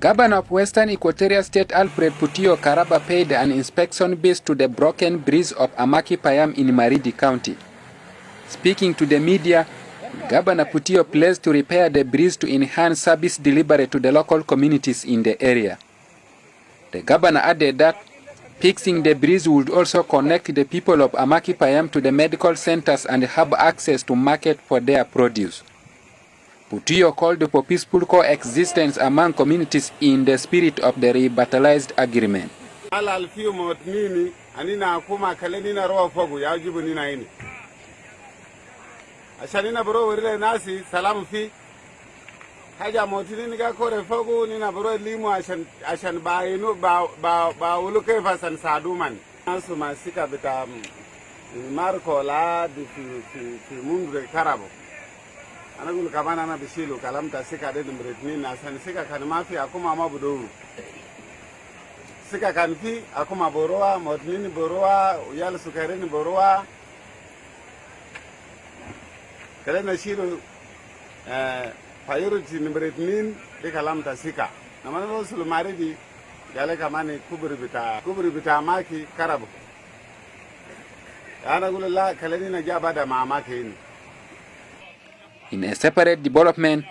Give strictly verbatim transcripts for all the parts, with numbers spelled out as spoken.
Governor of Western Equatoria State Alfred Putiyo Karaba paid an inspection visit to the broken bridge of Amaki Payam in Maridi County. Speaking to the media, Governor Putiyo pledged to repair the bridge to enhance service delivery to the local communities in the area. The governor added that fixing the bridge would also connect the people of Amaki Payam to the medical centers and have access to market for their produce. Putiyo called for peaceful coexistence among communities in the spirit of the revitalized agreement. Alal fiu mot nini, anina akuma kale nina roa fogu ya jibu nina ini. Ashan nina bro wiri le nasi salam fi. Haja mot nini ga kore fogu nina bro limu ashan, ashan ba inu ba, ba, ba ulu kefa san saduman. Nasu ma sika bita, mm, Marko la di fi, fi, fi mundu de karabo. Ana gulu kaman ana bishilu kalam ta sika de number itnin, asan sika kan mafi akuma ma budoru. Sika kan fi akuma boroa, mot nini boroa, uyal sukarini boroa. Kale na shiru, eh, priority number itnin de kalam ta sika. Na mana lo sulu Maridi, gale kamani kubri bita, kubri bita Amaki karabo. Ana gulu la kale nina ja bada ma Amaki ini. In a separate development,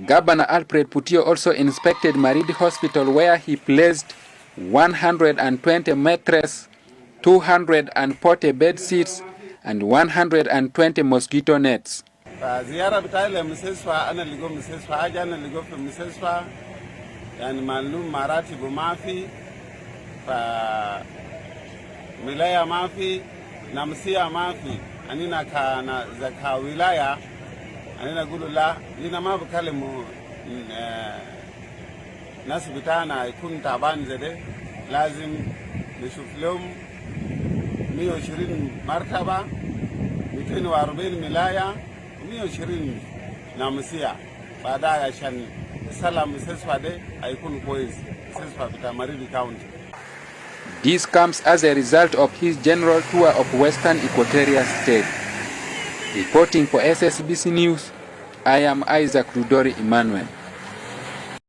Governor Alfred Putiyo also inspected Maridi Hospital, where he placed one hundred and twenty mattress, two hundred and forty bed sheets, and one hundred and twenty mosquito nets. Fa ziyara bitai le mustashfa, ana ligo mustashfa, haja ana ligo fi mustashfa, yani malum maratibu mafi, fa milaya mafi, namsiya mafi, anina ka na zaka wilaya, anina gulu la, lina ma bikalimu, mm, eh, nas bitana ikun taban zede, lazim nishuf lehum mia wa ishirin martaba, mitain wa arbain milaya, mia wa ishirin namsiya. Baada ashan salam mustashfa de aikun kwes, mustashfa bita Maridi County. This comes as a result of his general tour of Western Equatoria State. Reporting for S S B C News, I am Isaac Rudori Emmanuel.